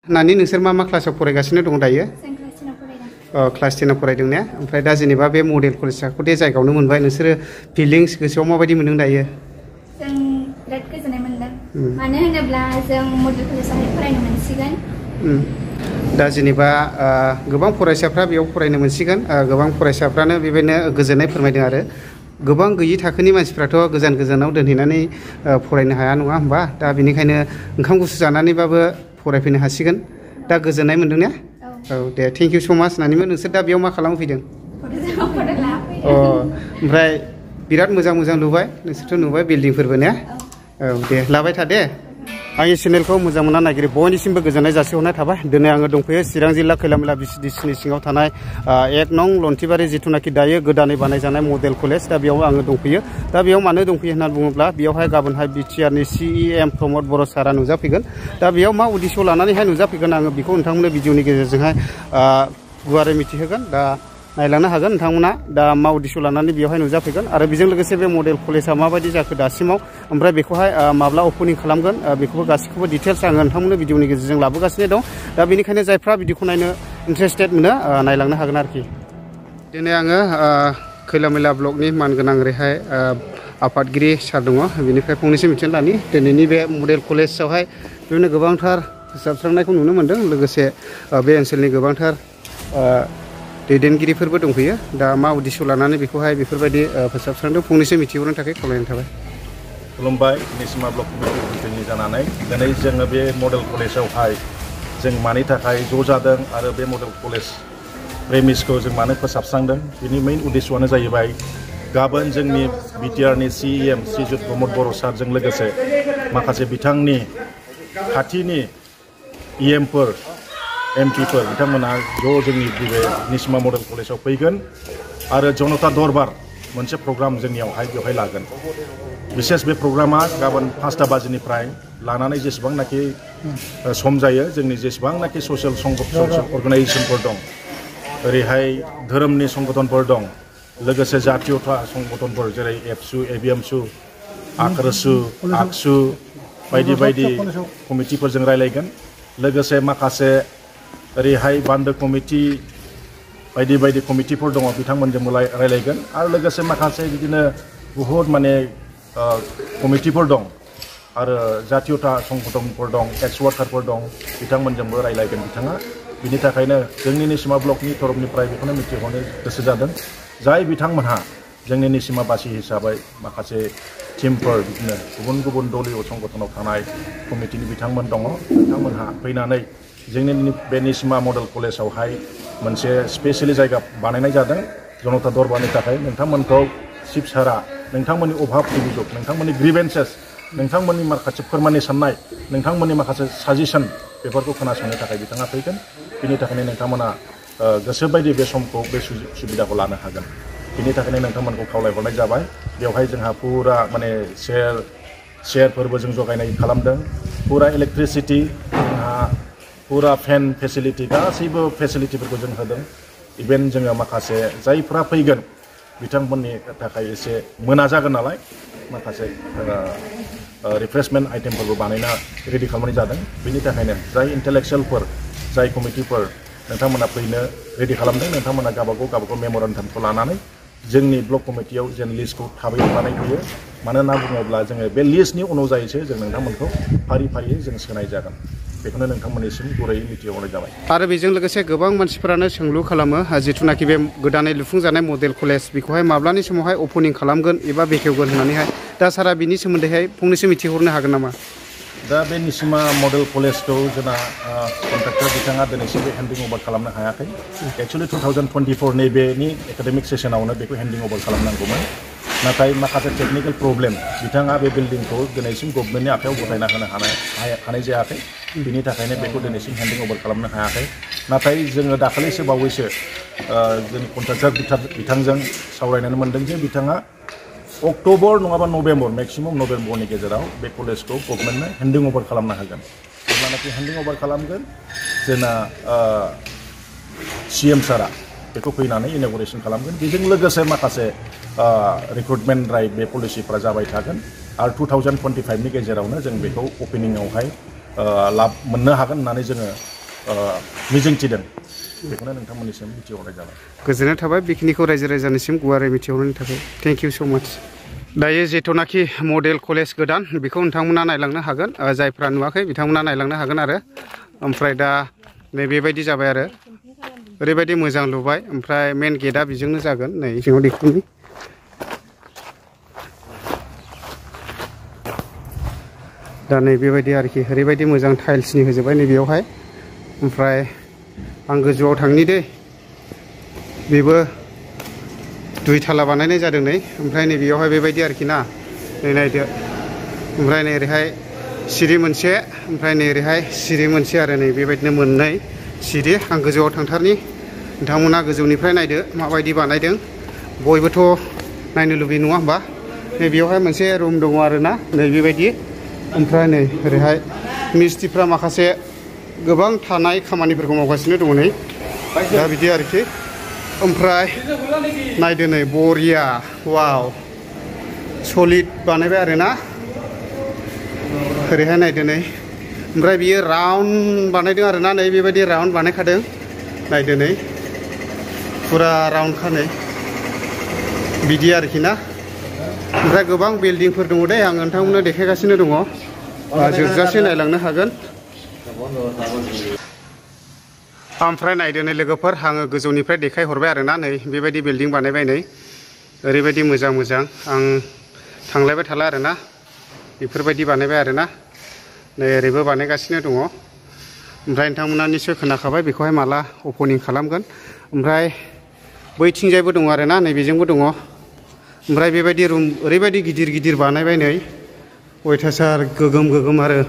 नानि नोंसोर मा क्लासाव फरायगासिनो दं दायो? क्लास 10 आव फरायदों ने? ओमफ्राय दा जेनेबा बे मडेल कलेजखौ दे जायगायावनो मोनबाय नोंसोरो फिलिंस गोसोआव माबायदि मोनदों दायो? जों बिराद गोजोननाय मोनदों। मानो होनोब्ला जों मडेल कलेजाव फरायनो मोनसिगोन। दा जेनेबा गोबां फरायसाफ्रा बेयाव फरायनो मोनसिगोन। गोबां फरायसाफ्रानो बेबायदिनो गोजोननाय फोरमायदों आरो गोबां गैयि थाखोनि मानसिफ्राथ' गोजान गोजानाव दोनहैनानै फरायनो हाया नङा होमबा? दा बेनिखायनो ओंखाम गुसु जानानैबाबो फरायफैनो हासिगोन। दा गोजोननाय मोनदों ने? औ दे थेंक इउ स' माच होननानैबो नोंसोर दा बेयाव मा खालामनो फैदों? ओमफ्राय बिराद मोजां मोजां लुबाय नोंसोरथ' नुबाय बिल्डिंफोरबो ने? औ दे लाबाय था दे। आंनि चेनेलखौ मोजां मोनना नागिरो बयनिसिमबो गोजोननाय जासिहरनाय थाबाय। दिनै आङो दंफैयो चिरां जिल्ला खैलामैला BCDC नि सिङाव थानाय 1 नं लन्थिबारि जिथुनाखि दायो गोदानै बानायजानाय मडेल कलेज। दा बेयाव आङो दंफैयो। दा बेयाव मानो दंफैयो होननानै बुङोब्ला बेयावहाय गाबोनहाय BTR नि CEM प्रमद बर' सारा नुजाफैगोन। दा बेयाव मा उद्देश्य लानानैहाय नुजाफैगोन आङो बेखौ नोंथांमोननो भिडिअनि गेजेरजोंहाय गुवारै मिथिहोगोन। दा नायलांनो हागोन नोंथांमोना दा मा उद्देश्य लानानै बेयावहाय नुजाफैगोन आरो बेजों लोगोसे बे मडेल कलेजआ माबायदि जाखो दासिमाव ओमफ्राय बेखौहाय माब्ला अपेनिं खालामगोन बेखौबो गासैखौबो डिटेल्स आङो नोंथांमोननो भिडिअनि गेजेरजों लाबोगासिनो दं। दा बेनिखायनो जायफ्रा भिडिअखौ नायनो इन्टारेस्टेड मोनो नायलांनो हागोन आरोखि। दिनै आङो खैलामैला ब्लकनि मानगोनां ओरैहाय आफादगिरि सार दङ बेनिफ्राय फंनैसो मिथिनो लानि दिनैनि बे मडेल कलेजावहाय बेबायदिनो गोबांथार फोसाबस्रांनायखौ नुनो मोन्दों। लोगोसे बे ओनसोलनि गोबांथार दैदेनगिरिफोरबो दंफैयो। दा मा उद्देश्य लानानै बेखौहाय बेफोरबायदि फोसाबस्रांदों फंनैसो मिथिहरनो थाखाय खावलायनाय थाबाय। खुलुमबाय निसिमा ब्लक कमिटिनि जानानै दिनै जोङो बे मडेल कलेजावहाय जों मानि थाखाय ज' जादों आरो बे मडेल कलेज प्रेमिसखौ जों मानो फोसाबस्रांदों बिनि मेइन उद्देश्यआनो जाहैबाय गाबोन जोंनि BTR नि CEM श्रीजुत प्रमद बर' सारजों लोगोसे माखासे बिथांनि खाथिनि EMफोर MP फोर बिथांमोना ज' जोंनि बे निसिमा मडेल कलेजाव फैगोन आरो जनता दरबार मोनसे प्रग्राम जोंनियावहाय बेवहाय लागोन। बिसेस बे प्रग्रामा गाबोन 5टा बाजिनिफ्राय लानानै जेसेबांनाखि सम जायो जोंनि जेसेबांनाखि ससियेल अर्गानाइजेसनफोर दं ओरैहाय धोरोमनि संगठनफोर दं लोगोसे जातीयता संगठनफोर जेरै एबसु ABMSU आक्रसु आक्सु बायदि बायदि कमिटिफोरजों रायलायगोन। लोगोसे माखासे ओरैहाय बान्दो कमिटि बायदि बायदि कमिटिफोर दङ बिथांमोनजोंबो रायलायगोन आरो लोगोसे माखासे बिदिनो बुहुत माने कमिटिफोर दं आरो जातीयता संगठनफोर दं एक्स वार्कारफोर दं बिथांमोनजोंबो रायलायगोन बिथाङा। बिनि थाखायनो जोंनि निसिमा ब्लकनि तरफनिफ्राय बेखौनो मिथिहरनो गोसो जादों जाय बिथांमोनहा जोंनि निसिमाबासि हिसाबै माखासे टिमफोर बिदिनो गुबुन गुबुन दलीय संगठनाव थानाय कमिटिनि बिथांमोन दङ बिथांमोनहा फैनानै जोंनि बे निसिमा मडेल कलेजावहाय मोनसे स्पेशेलि जायगा बानायनाय जादों जनता दरबारनि थाखाय। नोंथांमोनखौ चिफ सारा नोंथांमोननि अभाब अभियोग नोंथांमोननि ग्रिभेन्सेस नोंथांमोननि माखासे फोरमाननि साननाय नोंथांमोननि माखासे साजेसन बेफोरखौ खोनासंनो थाखाय बिथाङा फैगोन। बिनि थाखायनो नोंथांमोना गोसोबायदि बे समखौ बे सुबिदाखौ लानो हागोन। बिनि थाखायनो नोंथांमोनखौ खावलायहरनाय जाबाय। बेवहाय जोंहा फुरा माने चेयारफोरबो जों जगायनाय खालामदों फुरा इलेक्ट्रिसिटि जोंहा फुरा फेन फेसिलिटि गासैबो फेसिलिटिफोरखौ जों होदों। इभेन जोङो माखासे जायफ्रा फैगोन बिथांमोननि थाखाय एसे मोना जागोन नालाय माखासे रिफ्रेशमेन्ट आइटेमफोरबो बानायना रेडि खालामनाय जादों। बिनि थाखायनो जाय इन्टेलेक्सुयेलफोर जाय कमिटिफोर नोंथांमोना फैनो रेडि खालामदों नोंथांमोना गावबागाव मेम'रेन्डामखौ लानानै जोंनि ब्लक कमिटियाव जेन लिस्टखौ थाबै हरनानै फैयो। मानो होनना बुङोब्ला जोङो बे लिस्टनि उनाव जायोसो जों नोंथांमोनखौ फारि फारियै जों सोनाय जागोन। बेखौनो नोंथांमोननिसिम गुरैयै मिथिहरनाय जाबाय। आरो बेजों लोगोसे गोबां मानसिफोरानो सोंलु खालामो जिथुनाखि बे गोदानै लुफुंजानाय मडेल कलेज बेखौहाय माब्लानि समावहाय अपेनिं खालामगोन एबा बेखेवगोन होननानैहाय दा सारा बिनि सोमोन्दैहाय फंनैसो मिथिहरनो हागोन नामा? दा बे निसिमा मडेल कलेजखौ जोंना कन्ट्राक्टर बिथाङा दिनैसिमबो हेन्डिं अभार खालामनो हायाखै। एक्सुवेलि 2024 नैबेनि एकाडेमिक सेसनावनो बेखौ हेन्डिं अभार खालामनांगौमोन। नाथाय माखासे टेकनिकेल प्रब्लेम बिथाङा बे बिल्डिंखौ दिनैसिम गभर्नमेन्टनि आखायाव गथायना होनो हानाय जायाखै। बिनि थाखायनो बेखौ दिनैसिम हेन्डिं अभार खालामनो हायाखै। नाथाय जोङो दाखालिसो बावैसो जोंनि कन्ट्राक्टर बिथांजों सावरायनानै मोन्दों जे बिथाङा अक्ट'बर नङाबा नभेम्बर मेक्सिमाम नभेम्बरनि गेजेराव बे कलेजखौ गभर्नमेन्टनो हेन्डिं अभार खालामनो हागोन। जेब्लानाखि हेन्डिं अभार खालामगोन जोंना CM सारा बेखौ फैनानै इन'गुरेसन खालामगोन। बेजों लोगोसे माखासे रिक्रुटमेन्ट ड्राइभ बे पलिसिफ्रा जाबाय थागोन आरो 2025 नि गेजेरावनो जों बेखौ अपेनिंआवहाय लाब मोननो हागोन होननानै जोङो मिजिंथिदों बेखौनो नोंथांमोननिसिम मिथिहरनाय जाबाय गोजोननाय थाबाय बेखिनिखौ रायजो राजानिसिम गुवारै मिथिहरनायनि थाखाय थेंक इउ स' माच दायो जेथुनाखि मडेल कलेज गोदान बेखौ नोंथांमोना नायलांनो हागोन जायफ्रा नुवाखै बिथांमोना नायलांनो हागोन आरो ओमफ्राय दा नै बेबायदि जाबाय आरो ओरैबायदि मोजां लुबाय ओमफ्राय मेन गेटआ बेजोंनो जागोन नै सिङाव देखायनि दा नै बेबायदि आरोखि ओरैबायदि मोजां टाइल्सनि होजोबबाय नै बेयावहाय ओमफ्राय आं गोजौआव थांनि दे बेबो 2 थाला बानायनाय जादों नै ओमफ्राय नै बेयावहाय बेबायदि आरोखि ना नै नायदो ओमफ्राय नै ओरैहाय सिरि मोनसे ओमफ्राय नै ओरैहाय सिरि मोनसे आरो नै बेबायदिनो मोननै सिरि आं गोजौआव थांथारनि नोंथांमोना गोजौनिफ्राय नायदो माबायदि बानायदों बयबोथ' नायनो लुबैयो नङा होमबा नै बेयावहाय मोनसे रुम दङ आरोना नै बेबायदि ओमफ्राय नै ओरैहाय मिस्ट्रिफ्रा माखासे गोबां थानाय खामानिफोरखौ मावगासिनो दङ नै दा बिदि आरोखि ओमफ्राय नायदो नै बरिया वाव सलिड बानायबाय आरोना ओरैहाय नायदो नै ओमफ्राय बियो राउन्ड बानायदों आरोना नै बेबायदि राउन्ड बानायखादों नायदो नै फुरा राउन्डखा नै बिदि आरोखि ना ओमफ्राय गोबां बिल्डिंफोर दङ दे आं नोंथांमोननो देखायगासिनो दङ जोबजासे नायलांनो हागोन ओमफ्राय नायदो नै लोगोफोर आङो गोजौनिफ्राय देखायहरबाय आरोना नै बेबायदि बिल्डिं बानायबाय नै ओरैबायदि मोजां मोजां आं थांलायबाय थाला आरोना बेफोरबायदि बानायबाय आरोना नै ओरैबो बानायगासिनो दङ ओमफ्राय नोंथांमोना निस्सय खोनाखाबाय बेखौहाय माला अपेनिं खालामगोन ओमफ्राय बैथिंजायबो दङ आरोना नै बेजोंबो दङ ओमफ्राय बेबायदि रुम ओरैबायदि गिदिर गिदिर बानायबाय नै अयथासार गोगोम गोगोम आरो